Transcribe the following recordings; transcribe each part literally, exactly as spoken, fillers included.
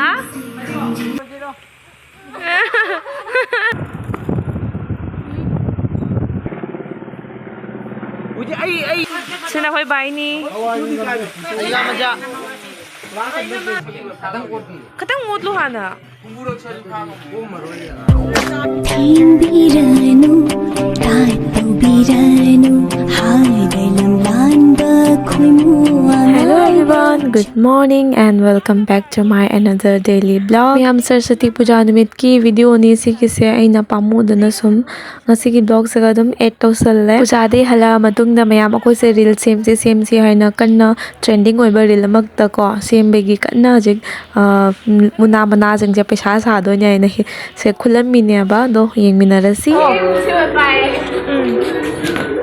ꯍꯥ? ꯍꯧꯖꯤꯛ ꯑꯩ ꯑꯩ ꯁꯤꯅ ꯑꯩꯈꯣꯏ ꯕꯥꯏꯅꯤ꯫ ꯑꯩ ꯌꯥꯝ ꯃꯖꯥ꯫ ꯈꯤꯇꯪ ꯑꯣꯠꯂꯨ ꯍꯥꯟꯅ꯫ ꯊꯦꯡꯕꯤꯔꯅꯨ, ꯇꯥꯛꯄꯤꯔꯅꯨ, ꯍꯥꯏꯕ ꯂꯝꯂꯥꯟꯕ ꯈꯣꯏꯃꯨ ꯑꯉꯥꯡ꯫ Hello everyone, good morning and welcome back to my another daily vlog. ꯃꯌꯥꯝ ꯁꯔꯁ꯭ꯋꯇꯤ ꯄꯨꯖꯥ ꯅꯨꯃꯤꯠꯀꯤ ꯚꯤꯗꯤꯑꯣꯅꯤ ꯁꯤꯒꯤꯁꯦ꯫ ꯑꯩꯅ ꯄꯥꯝꯃꯨꯗꯅ ꯁꯨꯝ ꯉꯁꯤꯒꯤ ꯚ꯭ꯂꯣꯒꯁꯤꯒ ꯑꯗꯨꯝ ꯑꯦꯗ ꯇꯧꯁꯜꯂꯦ꯫ ꯄꯨꯖꯥꯗꯩ ꯍꯜꯂꯛꯑ ꯃꯇꯨꯡꯗ ꯃꯌꯥꯝ ꯑꯩꯈꯣꯏꯁꯦ ꯔꯤꯜꯁ ꯁꯦꯝꯁꯦ ꯁꯦꯝꯁꯦ ꯍꯥꯏꯅ ꯀꯟꯅ ꯇ꯭ꯔꯦꯟꯗꯤꯡ ꯑꯣꯏꯕ ꯔꯤꯜ ꯑꯃꯈꯛꯇꯀꯣ ꯁꯦꯝꯕꯒꯤ ꯀꯟꯅ ꯍꯧꯖꯤꯛ, ꯑ, ꯃꯨꯅꯥ ꯃꯅꯥꯁꯤꯡꯁꯦ ꯄꯩꯁꯥ ꯁꯥꯗꯣꯏꯅꯦ ꯍꯥꯏꯅ ꯍꯤ-, ꯁꯦ ꯈꯨꯜꯂꯝꯃꯤꯅꯦꯕ꯫ ꯑꯗꯣ ꯌꯦꯡꯃꯤꯟꯅꯔꯁꯤ꯫ ꯎꯝ꯫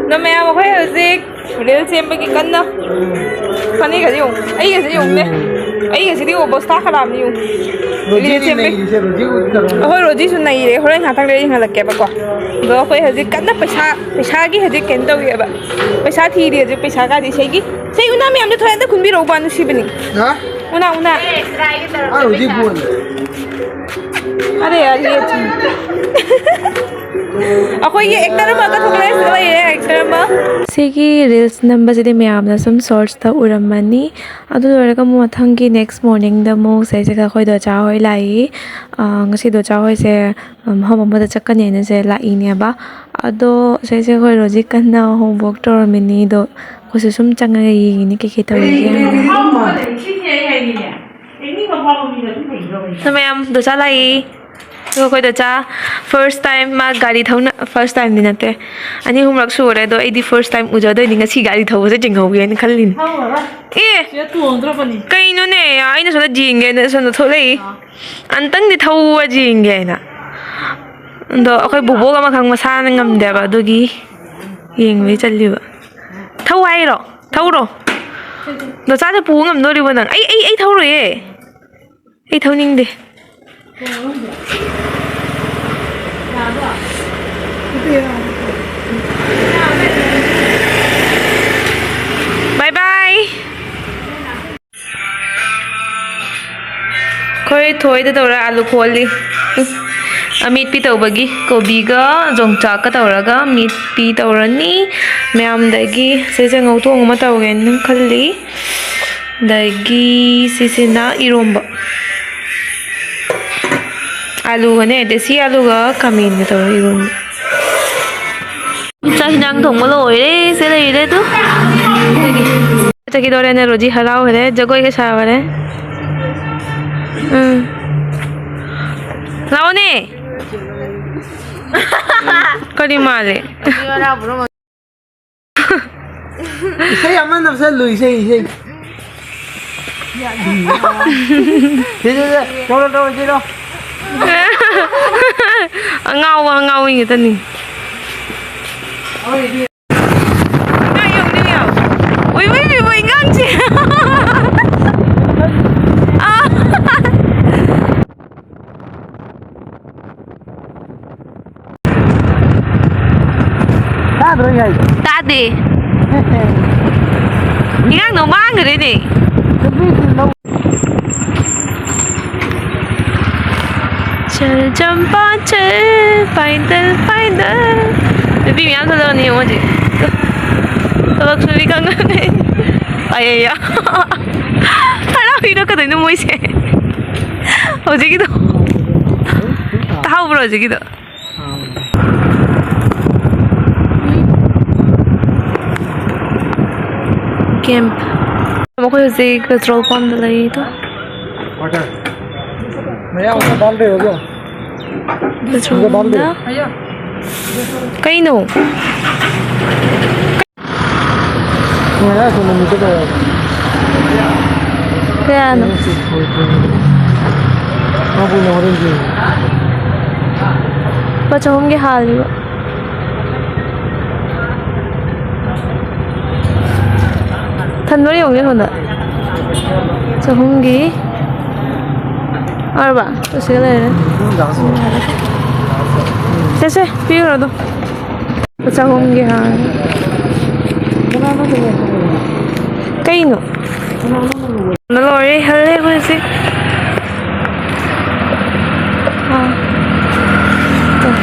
ꯑꯗꯣ ꯃꯌꯥꯝ ꯑꯩꯈꯣꯏ ꯍꯧꯖꯤꯛ ꯔꯤꯜ ꯁꯦꯝꯕꯒꯤ ꯀꯟꯅ ꯐꯅꯦꯛꯀꯁꯦ ꯌꯦꯡꯉꯨ꯫ ꯑꯩꯒꯁꯦ ꯌꯦꯡꯉꯨꯅꯦ꯫ ꯑꯩꯒꯁꯤꯗꯤ ꯑꯣꯕꯣꯁꯇꯥ ꯈꯔꯥꯝꯅꯤ ꯌꯦꯡꯉꯨ꯫ ꯔꯤꯜ ꯁꯦꯝꯕꯩ꯫ ꯑꯩꯈꯣꯏ ꯔꯣꯖꯤꯁꯨ ꯅꯩꯔꯦ꯫ ꯍꯣꯔꯦꯟ ꯉꯥꯛꯇꯪ ꯂꯩꯔ ꯌꯦꯡꯍꯜꯂꯛꯀꯦꯕꯀꯣ꯫ ꯑꯗꯣ ꯑꯩꯈꯣꯏ ꯍꯧꯖꯤꯛ ꯀꯟꯅ ꯄꯩꯁꯥ, ꯄꯩꯁꯥꯒꯤ ꯍꯧꯖꯤꯛ ꯀꯩꯅꯣ ꯇꯧꯔꯤꯑꯕ꯫ ꯄꯩꯁꯥ ꯊꯤꯔꯤ ꯍꯧꯖꯤꯛ꯫ ꯄꯩꯁꯥ ꯀꯥꯗꯤ ꯏꯁꯩꯒꯤ, ꯏꯁꯩ ꯎꯅꯥ ꯃꯌꯥꯝꯗꯣ ꯊꯣꯏ ꯑꯝꯇ ꯈꯨꯟꯕꯤꯔꯛꯎꯕ ꯅꯨꯡꯁꯤꯕꯅꯤ꯫ ꯍꯥ? ꯎꯅꯥ, ꯎꯅꯥ꯫ ꯑꯥ, ꯍꯧꯖꯤꯛ ꯕꯣꯜ꯫ ꯑꯔꯦ, ꯑꯔꯦ, ꯑꯔꯦ꯫ ꯑꯩꯈꯣꯏꯒꯤ ꯑꯦꯛꯇꯔ ꯑꯃ ꯀꯠꯊꯣꯛꯂꯦ, ꯁꯤꯗ ꯂꯩꯔꯦ ꯑꯦꯛꯇꯔ ꯑꯃ꯫ ꯁꯤꯒꯤ ꯔꯤꯜꯁ ꯅꯝꯕꯁꯤꯗꯤ ꯃꯌꯥꯝꯅ ꯁꯨꯝ ꯁꯣꯔꯠꯁꯇ ꯎꯔꯝꯃꯅꯤ꯫ ꯑꯗꯨ ꯂꯣꯏꯔꯒ ꯑꯃꯨꯛ ꯃꯊꯪꯒꯤ ꯅꯦꯛꯁ ꯃꯣꯔꯅꯤꯡꯗ ꯑꯃꯨꯛ ꯁꯤꯗꯩꯁꯤꯗ ꯑꯩꯈꯣꯏ ꯗꯣꯆꯥ ꯍꯣꯏ ꯂꯥꯛꯏ꯫ ꯑꯥ, ꯉꯁꯤ ꯗꯣꯆꯥ ꯍꯣꯏꯁꯦ, ꯎꯝ, ꯃꯐꯝ ꯑꯃꯗ ꯆꯠꯀꯅꯦꯅ ꯁꯦ ꯂꯥꯛꯏꯅꯦꯕ꯫ ꯑꯗꯣ ꯁꯤꯗꯩꯁꯤꯗ ꯑꯩꯈꯣꯏ ꯔꯣꯖꯤ ꯀꯟꯅ ꯍꯣꯝꯋꯥꯛ ꯇꯧꯔꯝꯃꯤꯅꯤ꯫ ꯑꯗꯣ ꯑꯩꯈꯣꯏꯁꯨ ꯁꯨꯝ ꯆꯪꯉꯒ ꯌꯦꯡꯉꯤꯅꯤ ꯀꯩꯀꯩ ꯇꯧꯔꯤꯒꯦ ꯍꯥꯏꯅ꯫ ꯁꯤ ꯃꯌꯥꯝ ꯗꯣꯆꯥ ꯂꯥꯛꯏ꯫ ꯑꯗꯨꯒ ꯑꯩꯈꯣꯏ ꯗꯣꯆꯥ ꯐꯥꯔꯁ ꯇꯥꯏꯝ ꯃꯥ ꯒꯥꯔꯤ ꯊꯧꯅ, ꯐꯥꯔꯁ ꯇꯥꯏꯝꯗꯤ ꯅꯠꯇꯦ, ꯑꯅꯤ ꯑꯍꯨꯝꯔꯛ ꯁꯨꯔꯦ, ꯑꯗꯣ ꯑꯩꯗꯤ ꯐꯥꯔꯁ ꯇꯥꯏꯝ ꯎꯖꯗꯣꯏꯅꯤ, ꯉꯁꯤ ꯒꯥꯔꯤ ꯊꯧꯕꯁꯦ ꯆꯤꯡꯍꯧꯒꯦꯅ ꯈꯜꯂꯤꯅꯤ꯫ ꯊꯧꯔꯔꯣꯏ꯫ ꯑꯦ! ꯁꯤꯗ ꯇꯣꯡꯗ꯭ꯔꯕꯅꯤ꯫ ꯀꯩꯅꯣꯅꯦ, ꯑꯩꯅ ꯁꯣꯝꯗ ꯌꯦꯡꯒꯦꯅ ꯁꯣꯝꯗ ꯊꯣꯛꯂꯛꯏ꯫ ꯑꯥ꯫ ꯑꯝꯇꯪꯗꯤ ꯊꯧꯋꯣ ꯌꯦꯡꯒꯦ ꯍꯥꯏꯅ꯫ ꯑꯗꯣ ꯑꯩꯈꯣꯏ ꯕꯣꯕꯣꯛ ꯑꯃꯈꯛ ꯃꯁꯥꯅ ꯉꯝꯗꯦꯕ, ꯑꯗꯨꯒꯤ ꯌꯦꯡꯕꯩ ꯆꯠꯂꯤꯕ꯫ ꯊꯧ ꯍꯥꯏꯔꯣ? ꯊꯧꯔꯣ꯫ ꯅꯆꯥꯁꯦ ꯄꯨ ꯉꯝꯗꯣꯔꯤꯕꯣ ꯅꯪ? ꯑꯩ, ꯑꯩ, ꯑꯩ ꯊꯧꯔꯣꯏꯌꯦ꯫ ꯑꯩ ꯊꯧꯅꯤꯡꯗꯦ꯫ ꯕꯥꯏ ꯕꯥꯏ꯫ ꯑꯩꯈꯣꯏ ꯊꯣꯏꯗ ꯇꯧꯔ ꯑꯥꯂꯨ ꯈꯣꯜꯂꯤ꯫ ꯑꯃꯦꯠꯄꯤ ꯇꯧꯕꯒꯤ ꯀꯣꯕꯤꯒ ꯌꯣꯡꯆꯥꯛꯀ ꯇꯧꯔꯒ ꯃꯦꯠꯄꯤ ꯇꯧꯔꯅꯤ꯫ ꯃꯌꯥꯝꯗꯒꯤ ꯁꯤꯁꯦ ꯉꯧꯊꯣꯛ ꯑꯃ ꯇꯧꯒꯦꯅ ꯈꯜꯂꯤ꯫ ꯑꯗꯒꯤ ꯁꯤꯁꯤꯅ ꯏꯔꯣꯝꯕ꯫ ꯑꯥꯂꯨꯒꯅꯦ, ꯗꯦꯁꯤ ꯑꯥꯂꯨꯒ ꯈꯥꯃꯦꯟꯒ ꯇꯧꯔꯒ ꯏꯔꯣꯝꯕ꯫ ꯆꯥꯛ ꯍꯤꯟꯖꯥꯡ ꯊꯣꯡꯕ ꯂꯣꯏꯔꯦ꯫ ꯁꯦ ꯂꯩꯔꯦ ꯑꯗꯨ꯫ ꯆꯠꯈꯤꯗꯣꯔꯦꯅꯦ ꯔꯣꯖꯤ, ꯍꯔꯥꯎꯈ꯭ꯔꯦ, ꯖꯒꯣꯏꯒ ꯁꯥꯈ꯭ꯔꯦ꯫ ꯎꯝ꯫ ꯂꯥꯛꯑꯣꯅꯦ꯫ ꯀꯔꯤ ꯃꯥꯜꯂꯦ? ꯏꯁꯩ ꯑꯃ ꯅꯞꯁꯜꯂꯨ, ꯏꯁꯩ, ꯏꯁꯩ꯫ ꯁꯤ, ꯁꯤ, ꯁꯤ, ꯇꯧꯔꯣ, ꯇꯧꯔꯣ, ꯁꯤꯔꯣ꯫ ꯑꯉꯥꯎꯕ, ꯑꯉꯥꯎꯕꯤ ꯉꯥꯛꯇꯅꯤ꯫ ꯉꯥ ꯌꯧꯅꯤ, ꯌꯧ꯫ ꯎꯏ, ꯎꯏ, ꯎꯏ, ꯎꯏ, ꯉꯥꯡꯁꯤ꯫ ꯑꯥ꯫ ꯇꯥꯗ꯭ꯔꯣ ꯑꯩ ꯍꯥꯏꯁꯦ? ꯇꯥꯗꯦ꯫ ꯏꯉꯥꯡꯗꯣ ꯃꯥꯡꯈ꯭ꯔꯦꯅꯦ꯫ ꯆꯜ ꯆꯝꯄꯥ ꯆꯜ, ꯄꯥꯏꯗꯜ ꯄꯥꯏꯗꯜ꯫ ꯅꯨꯄꯤ ꯃꯌꯥꯝ ꯊꯣꯛꯂꯛꯑꯅꯤ ꯌꯦꯡꯉꯣ ꯍꯧꯖꯤꯛ꯫ ꯊꯕꯛ ꯁꯨꯕꯤ ꯀꯥꯡꯒꯨꯅꯦ꯫ ꯑꯌꯥ, ꯌꯥ꯫ ꯍꯔꯥꯎꯔꯤꯔꯣ ꯀꯩꯗꯧꯅꯣ ꯃꯣꯏꯁꯦ? ꯍꯧꯖꯤꯛꯀꯤꯗꯣ ꯇꯥꯍꯧꯕ꯭ꯔꯣ ꯍꯧꯖꯤꯛꯀꯤꯗꯣ? ꯀꯦꯝꯞ꯫ ꯑꯩꯈꯣꯏ ꯍꯧꯖꯤꯛ ꯄꯦꯇ꯭ꯔꯣꯜ ꯄꯝꯗ ꯂꯩꯗꯣ꯫ ꯃꯌꯥꯝ ꯄꯦꯇ꯭ꯔꯣꯜ ꯄꯝꯗ꯫ ꯀꯩꯅꯣ? ꯀꯌꯥꯅꯣ? ꯂꯨꯄꯥ ꯆꯍꯨꯝꯒꯤ ꯍꯥꯜꯂꯤꯕ꯫ ꯊꯟꯕ꯭ꯔꯥ ꯌꯦꯡꯉꯨꯅꯦ ꯁꯣꯝꯗ꯫ ꯆꯍꯨꯝꯒꯤ꯫ ꯑꯔꯕ? ꯑꯁꯤꯗ ꯂꯩꯔꯦ꯫ ꯁꯦ, ꯁꯦ, ꯄꯤꯈ꯭ꯔꯣ ꯑꯗꯣ꯫ ꯂꯨꯄꯥ ꯆꯍꯨꯝꯒꯤ ꯍꯥꯏ꯫ ꯀꯩꯅꯣ? ꯂꯣꯏꯔꯦ, ꯍꯜꯂꯦ ꯑꯩꯈꯣꯏ ꯍꯧꯖꯤꯛ꯫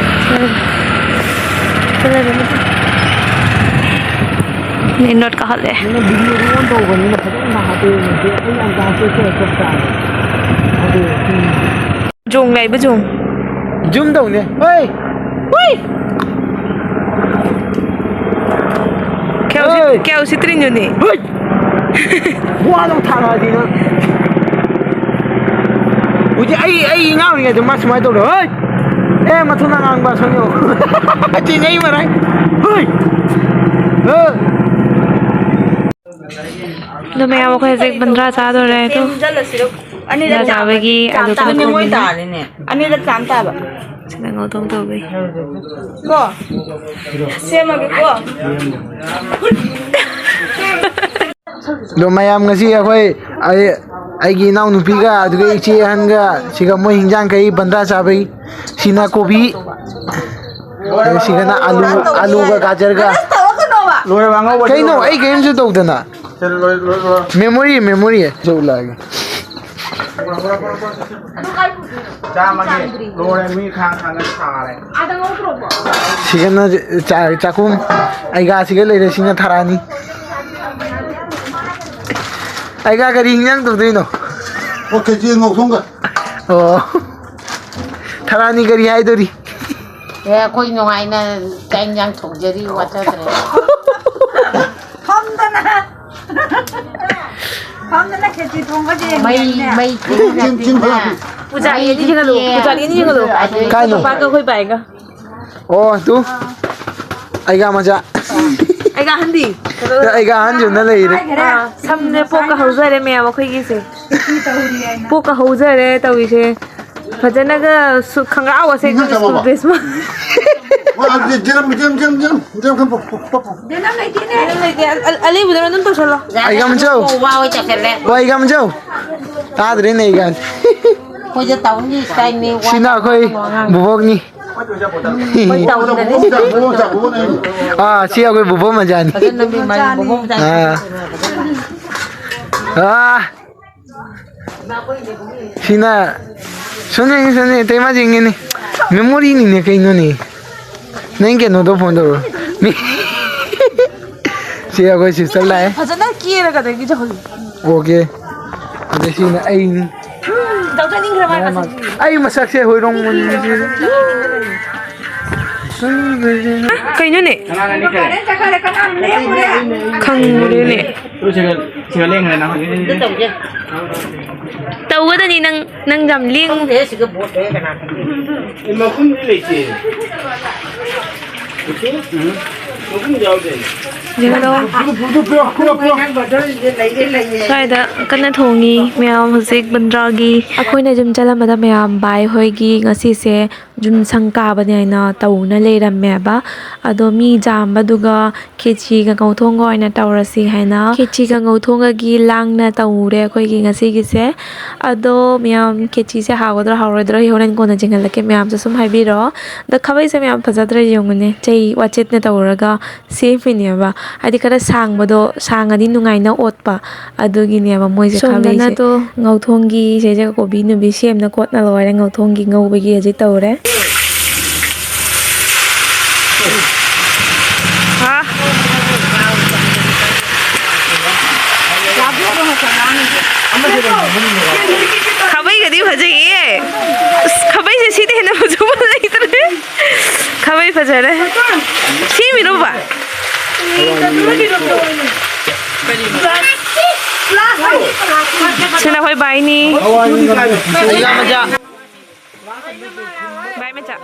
ꯃꯦꯟ ꯔꯣꯗ ꯀꯥꯈꯠꯂꯦ꯫ ꯅꯪꯅ ꯚꯤꯗꯤꯑꯣꯗꯨ ꯑꯣꯟ ꯇꯧꯕꯅꯤꯅ ꯐꯖꯅ ꯍꯥꯞꯄꯦ꯫ ꯑꯩ ꯌꯥꯝ ꯆꯥꯁꯦ ꯈꯔ ꯆꯞ ꯆꯥꯔꯦ꯫ ꯑꯗꯨ, ꯎꯝ꯫ ꯖꯨꯝ ꯂꯩꯕ ꯖꯨꯝ꯫ ꯖꯨꯝ ꯇꯧꯅꯦ꯫ ꯍꯣꯏ! ꯍꯨꯏ! ꯀꯌꯥ ꯎꯁꯤꯠ-, ꯍꯣꯏ! ꯀꯌꯥ ꯎꯁꯤꯠꯇ꯭ꯔꯤꯅꯣꯅꯦ? ꯍꯣꯏ! ꯋꯥꯗꯣ ꯊꯥꯔꯛꯑꯗꯤ ꯅꯪ꯫ ꯍꯧꯖꯤꯛ ꯑꯩ, ꯑꯩ ꯉꯥꯡꯉꯤꯉꯩꯗ ꯃꯥ ꯁꯨꯃꯥꯏꯅ ꯇꯧꯔꯦ꯫ ꯍꯣꯏ! ꯑꯦ, ꯃꯊꯨꯟ ꯑꯉꯥꯡꯕ ꯁꯣꯏꯅꯣ꯫ ꯆꯤꯡꯉꯩ ꯃꯔꯥꯏ꯫ ꯍꯣꯏ! ꯍꯣꯏ! ꯑꯗꯣ ꯃꯌꯥꯝ ꯑꯩꯈꯣꯏ ꯍꯧꯖꯤꯛ ꯕꯟꯗ꯭ꯔꯥ ꯆꯥꯗꯣꯔꯦ꯫ ꯑꯗꯣ ꯁꯦꯝꯖꯜꯂꯁꯤꯔ? ꯑꯅꯤꯔꯛ ꯕꯟꯗ꯭ꯔꯥ ꯆꯥꯕꯒꯤ ꯆꯥꯝ ꯑꯂꯨ ꯇꯥꯕꯅꯦ, ꯃꯣꯏ ꯀꯥꯡꯍꯧ ꯇꯥꯔꯦꯅꯦ꯫ ꯑꯅꯤꯔꯛ ꯆꯥꯝ ꯇꯥꯕ꯫ ꯁꯤꯅ ꯉꯧꯗꯣꯡ ꯇꯧꯕꯤ꯫ ꯀꯣ? ꯁꯦꯝꯃꯒꯦꯀꯣ? ꯑꯗꯣ ꯃꯌꯥꯝ, ꯉꯁꯤ ꯑꯩꯈꯣꯏ, ꯑꯩ, ꯑꯩꯒꯤ ꯏꯅꯥꯎꯅꯨꯄꯤꯒ ꯑꯗꯨꯒ ꯏꯆꯦ ꯑꯍꯟꯒ ꯁꯤꯒ ꯃꯣꯏ ꯍꯤꯟꯖꯥꯡ ꯀꯩ ꯕꯟꯗ꯭ꯔꯥ ꯆꯥꯕꯩ꯫ ꯁꯤꯅ ꯀꯣꯕꯤ, ꯑꯗꯨꯒ ꯁꯤꯒꯅ ꯑꯂꯨ, ꯑꯂꯨꯒ ꯒꯥꯖꯔꯒ꯫ ꯂꯣꯏꯔꯦ, ꯑꯉꯧꯕ ꯀꯩꯅꯣ? ꯑꯩ ꯀꯔꯤꯝꯁꯨ ꯇꯧꯗꯅ꯫ ꯁꯦ, ꯂꯣꯏ, ꯂꯣꯏ, ꯂꯣꯏ꯫ Memory, memory. ꯆꯧ ꯂꯥꯛꯑꯒꯦ꯫ ꯆꯥꯝꯃꯒꯤ ꯂꯣꯏꯔꯦ, ꯃꯤ ꯈꯥꯡ ꯈꯥꯡꯅ ꯁꯥꯔꯦ꯫ ꯁꯤꯒꯅ ꯆꯥ-, ꯆꯥꯛꯈꯨꯝ꯫ ꯑꯩꯒꯥꯁꯤꯒ ꯂꯩꯔꯦ, ꯁꯤꯅ ꯊꯔꯥꯅꯤ꯫ ꯑꯩꯒꯥ ꯀꯔꯤ ꯍꯤꯟꯖꯥꯡ ꯇꯧꯗꯣꯏꯅꯣ? ꯑꯣ, ꯈꯦꯆꯤ ꯉꯧꯊꯣꯡꯒ꯫ ꯑꯣ꯫ ꯊꯔꯥꯅꯤ ꯀꯔꯤ ꯍꯥꯏꯗꯣꯔꯤ? ꯑꯦ, ꯑꯩꯈꯣꯏ ꯅꯨꯡꯉꯥꯏꯅ ꯆꯥꯛ ꯏꯟꯖꯥꯡ ꯊꯣꯡꯖꯔꯤ, ꯋꯥꯖꯗ꯭ꯔꯦ꯫ ꯐꯝꯗꯅ꯫ ꯐꯝꯗꯅ ꯈꯦꯆꯤ ꯊꯣꯡꯕꯁꯦ ꯃꯩ, ꯌꯦꯡꯉꯤꯅꯦ꯫ ꯃꯩ ꯆꯤꯡ, ꯆꯤꯡ, ꯆꯤꯡ꯫ ꯄꯨꯖꯥꯔꯤ ꯑꯅꯤ ꯆꯤꯡꯍꯜꯂꯨ, ꯄꯨꯖꯥꯔꯤ ꯑꯅꯤ ꯆꯤꯡꯍꯜꯂꯨ꯫ ꯑꯗꯩ ꯀꯥꯏꯅꯣ? ꯄꯥꯄꯥꯒ ꯑꯩꯈꯣꯏ ꯕꯥꯏꯒ꯫ ꯑꯣ, ꯇꯨ꯫ ꯑꯩꯒꯥ ꯃꯆꯥ꯫ ꯑꯩꯒꯥ ꯑꯍꯟꯗꯤ? ꯑꯩꯒꯥ ꯑꯍꯟꯁꯨꯅ ꯂꯩꯔꯦ꯫ ꯑꯥ, ꯁꯝꯅꯦ ꯄꯣꯛꯀ ꯍꯧꯖꯔꯦ ꯃꯌꯥꯝ ꯑꯩꯈꯣꯏꯒꯤꯁꯦ꯫ ꯄꯣꯛꯀ ꯍꯧꯖꯔꯦ ꯇꯧꯔꯤꯁꯦ꯫ ꯐꯖꯅꯒ ꯁꯨ-, ꯈꯪꯒ꯭ꯔꯥꯎ ꯑꯁꯦ ꯁ꯭ꯀꯨꯜ ꯗ꯭ꯔꯦꯁ ꯃꯥ-, ꯋꯥ, ꯑꯗꯨꯗꯤ ꯖꯤꯔꯝ, ꯖꯤꯔꯝ, ꯖꯤꯔꯝ, ꯖꯤꯔꯝ, ꯖꯤꯔꯝ ꯈꯔ ꯄꯣ-, ꯄꯣ-, ꯄꯣ-, ꯄꯣ-꯫ ꯖꯤꯔꯝ ꯂꯩꯇꯦꯅꯦ꯫ ꯖꯤꯔꯝ ꯂꯩꯇꯦ꯫ ꯑ-, ꯑ-, ꯑꯂꯤꯕꯗꯨꯅ ꯑꯗꯨꯝ ꯇꯧꯁꯜꯂꯣ꯫ ꯑꯩꯒꯥ ꯃꯆꯧ꯫ ꯋꯥ ꯑꯣꯏ ꯇꯧꯁꯜꯂꯦ꯫ ꯍꯣꯏ, ꯑꯩꯒꯥ ꯃꯆꯧ꯫ ꯇꯥꯗ꯭ꯔꯦꯅꯦ ꯑꯩꯒꯥ꯫ ꯑꯩꯈꯣꯏꯁꯦ ꯇꯥꯎꯟꯒꯤ ꯁ꯭ꯇꯥꯏꯜꯅꯤ, ꯋꯥ ꯁꯤꯅ ꯑꯩꯈꯣꯏ ꯉꯥꯡꯕ꯫ ꯕꯣꯕꯣꯛꯅꯤ꯫ ꯑꯩꯈꯣꯏ ꯇꯥꯎꯟꯗꯗꯤ ꯑꯥ, ꯁꯤ ꯑꯩꯈꯣꯏ ꯕꯣꯕꯣꯛ ꯃꯆꯥꯅꯤ꯫ ꯐꯖꯅ ꯅꯝꯕꯤ ꯃꯥꯜꯂꯤ, ꯕꯣꯕꯣꯛ ꯃꯆꯥꯅꯤ꯫ ꯑꯥ꯫ ꯑꯥ꯫ ꯁꯤꯅ ꯁꯨꯝ ꯌꯦꯡꯉꯤ, ꯁꯨꯝ ꯌꯦꯡꯉꯤ, ꯏꯇꯩꯃ ꯌꯦꯡꯉꯤꯅꯤ꯫ ꯃꯦꯃꯣꯔꯤꯅꯤꯅꯦ ꯀꯩꯅꯣꯅꯦ꯫ ꯅꯪ ꯀꯩꯅꯣꯗꯣ ꯐꯣꯟ ꯇꯧꯔꯣ꯫ ꯃꯤ-, ꯁꯤ ꯑꯩꯈꯣꯏ ꯁꯤꯁꯇꯔ ꯂꯥꯛꯑꯦ꯫ ꯐꯖꯅ ꯀꯦꯔꯒ ꯑꯗꯒꯤ ꯇꯧꯍꯜꯂꯨ꯫ ꯑꯣꯀꯦ꯫ ꯑꯗꯩ ꯁꯤꯅ ꯑꯩꯅꯤ꯫ ꯗꯥꯛꯇꯔ ꯅꯤꯡꯈ꯭ꯔ ꯃꯥꯜꯂꯦ ꯃꯁꯛꯁꯦ꯫ ꯑꯩ ꯃꯁꯛꯁꯦ ꯍꯣꯏꯔꯣꯡ ꯃꯨꯟꯕꯤꯁꯦ꯫ ꯀꯩꯅꯣꯅꯦ? ꯈꯪꯉꯨꯔꯦꯅꯦ꯫ ꯇꯧꯒꯗꯅꯤ ꯅꯪ, ꯅꯪ ꯌꯥꯝ ꯂꯦꯡ-, ꯈꯪꯗꯦꯍꯦ, ꯁꯤꯒ ꯕꯣꯠ ꯂꯩꯔ ꯀꯅꯥ ꯈꯪꯅꯤ? ꯑꯦ, ꯃꯈꯨꯝꯗꯤ ꯂꯩꯇꯦ꯫ ꯎꯝ, ꯃꯈꯨꯝ ꯌꯥꯎꯗꯦ꯫ ꯌꯦꯡꯉꯗꯣ꯫ ꯄꯨꯔꯣ, ꯄꯨꯔꯣ, ꯄꯨꯔꯣ, ꯄꯨꯔꯣ, ꯄꯨꯔꯣ꯫ ꯅꯪ ꯕꯇꯔꯁꯤꯗ ꯂꯩꯔꯦ, ꯂꯩꯔꯦ꯫ ꯁ꯭ꯋꯥꯏꯗ ꯀꯟꯅ ꯊꯣꯡꯉꯤ ꯃꯌꯥꯝ ꯍꯧꯖꯤꯛ ꯕꯟꯗ꯭ꯔꯥꯒꯤ꯫ ꯑꯩꯈꯣꯏꯅ ꯌꯨꯝ ꯆꯠꯂꯝꯕꯗ ꯃꯌꯥꯝ ꯕꯥꯏ ꯍꯣꯏꯒꯤ ꯉꯁꯤꯁꯦ ꯌꯨꯝ ꯁꯪ ꯀꯥꯕꯅꯦ ꯍꯥꯏꯅ ꯇꯧꯅ ꯂꯩꯔꯝꯃꯦꯕ꯫ ꯑꯗꯣ ꯃꯤ ꯌꯥꯝꯕꯗꯨꯒ ꯈꯦꯆꯤꯒ ꯉꯧꯊꯣꯡꯒ ꯑꯣꯏꯅ ꯇꯧꯔꯁꯤ ꯍꯥꯏꯅ ꯈꯦꯆꯤꯒ ꯉꯧꯊꯣꯡꯒꯒꯤ ꯂꯥꯡꯅ ꯇꯧꯔꯦ ꯑꯩꯈꯣꯏꯒꯤ ꯉꯁꯤꯒꯤꯁꯦ꯫ ꯑꯗꯣ ꯃꯌꯥꯝ ꯈꯦꯆꯤꯁꯦ ꯍꯥꯎꯒꯗ꯭ꯔꯥ ꯍꯥꯎꯔꯣꯏꯗ꯭ꯔꯥ ꯑꯩ ꯍꯣꯔꯦꯟ ꯀꯣꯟꯅ ꯌꯦꯡꯍꯜꯂꯛꯀꯦ, ꯃꯌꯥꯝꯁꯨ ꯁꯨꯝ ꯍꯥꯏꯕꯤꯔꯛꯑꯣ꯫ ꯑꯗꯣ ꯈꯥꯕꯩꯁꯦ ꯃꯌꯥꯝ ꯐꯖꯗ꯭ꯔꯥ ꯌꯦꯡꯉꯨꯅꯦ, ꯆꯩ ꯋꯥꯆꯦꯠꯅ ꯇꯧꯔꯒ ꯁꯦꯝꯃꯤꯅꯦꯕ꯫ ꯍꯥꯏꯗꯤ ꯈꯔ ꯁꯥꯡꯕꯗꯣ, ꯁꯥꯡꯉꯗꯤ ꯅꯨꯡꯉꯥꯏꯅ ꯑꯣꯠꯄ, ꯑꯗꯨꯒꯤꯅꯦꯕ ꯃꯣꯏꯁꯦ ꯁꯣꯝꯗꯅ ꯈꯥꯕꯩꯁꯦ꯫ ꯇꯣ ꯉꯧꯊꯣꯡꯒꯤ ꯁꯤꯁꯦ ꯀꯣꯕꯤ ꯅꯨꯕꯤ ꯁꯦꯝꯅ ꯈꯣꯠꯅ ꯂꯣꯏꯔꯦ, ꯉꯧꯊꯣꯡꯒꯤ ꯉꯧꯕꯒꯤ ꯍꯧꯖꯤꯛ ꯇꯧꯔꯦ꯫ ꯍꯥ? ꯈꯥꯕꯩꯒꯗꯤ ꯐꯖꯩꯌꯦ꯫ ꯑꯁ, ꯈꯥꯕꯩꯁꯦ ꯁꯤꯗꯤ ꯍꯦꯟꯅ ꯐꯖꯕ ꯂꯩꯇ꯭ꯔꯦ꯫ ꯈꯥꯕꯩ ꯐꯖꯔꯦ꯫ ꯁꯤ ꯃꯤꯔꯣꯕ? ꯁꯤꯅ ꯑꯩꯈꯣꯏ ꯕꯥꯏꯅꯤ꯫ ꯕꯥꯏ ꯃꯆꯥ꯫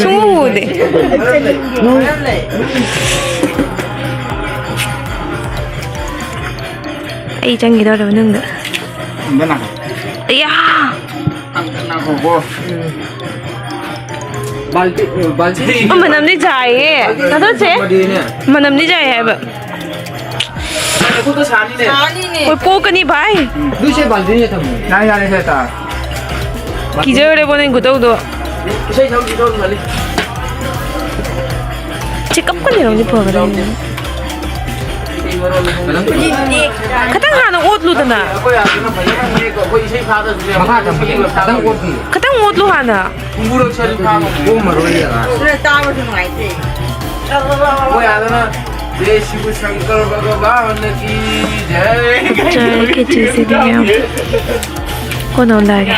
ꯁꯨꯡꯎ ꯎꯗꯦ꯫ ꯑꯩ ꯆꯪꯈꯤꯗꯧꯔꯦ ꯃꯅꯨꯡꯗ꯫ ꯑꯌꯥ! ꯑ, ꯃꯅꯝꯗꯤ ꯖꯥꯏꯌꯦ꯫ ꯀꯩꯗꯧꯁꯦ? ꯃꯅꯝꯗꯤ ꯖꯥꯏ ꯍꯥꯏꯕ꯫ ꯈꯨꯠꯇ ꯁꯥꯅꯤꯅꯦ꯫ ꯍꯣꯏ, ꯄꯣꯛꯀꯅꯤ ꯚꯥꯏ꯫ ꯂꯨꯏꯁꯦ ꯕꯥꯜꯇꯤꯟꯁꯦ ꯊꯝꯃꯨ꯫ ꯌꯥꯔꯦ, ꯌꯥꯔꯦ, ꯁꯦ ꯇꯥ꯫ ꯀꯤꯖꯔꯦꯕꯣ ꯅꯪ ꯈꯨꯇꯧꯗꯣ꯫ ꯏꯁꯩ ꯁꯛꯎꯁꯤ ꯁꯛꯎꯁꯤ ꯃꯥꯜꯂꯤ꯫ ꯁꯤ ꯀꯞꯀꯅꯤ ꯅꯪꯗꯤ ꯐꯒꯗꯕꯅꯤ꯫ ꯈꯤꯇꯪ ꯍꯥꯟꯅ ꯑꯣꯠꯂꯨꯗꯅ꯫ ꯑꯩꯈꯣꯏ ꯑꯥꯗꯅ ꯐꯖꯅ ꯍꯦꯛ ꯑꯩꯈꯣꯏ ꯏꯁꯩ ꯐꯥꯗ꯭ꯔꯁꯨꯅꯦ꯫ ꯃꯈꯥ ꯊꯝꯕꯅꯦ꯫ ꯈꯤꯇꯪ ꯑꯣꯠꯄꯤꯌꯨ꯫ ꯈꯤꯇꯪ ꯑꯣꯠꯂꯨ ꯍꯥꯟꯅ꯫ ꯈꯣꯡꯕꯨꯔꯛꯁꯦ ꯑꯗꯨꯝ ꯐꯥꯕ꯫ ꯑꯣ, ꯃꯔꯣꯏ ꯌꯥꯔ꯫ ꯑꯗꯨꯅ ꯇꯥꯕꯁꯨ ꯅꯨꯡꯉꯥꯏꯇꯦ꯫ ꯃꯣꯏ ꯑꯥꯗꯅ ꯖꯦ ꯁꯤꯕ ꯁꯪꯀꯔ ꯚꯒꯕꯥꯟ ꯀꯤ ꯖꯩ꯫ ꯖꯩ, ꯈꯦꯆꯤꯁꯤꯗꯤ ꯌꯥꯝ ꯀꯣꯟꯅ ꯑꯣꯟꯊꯒꯦ꯫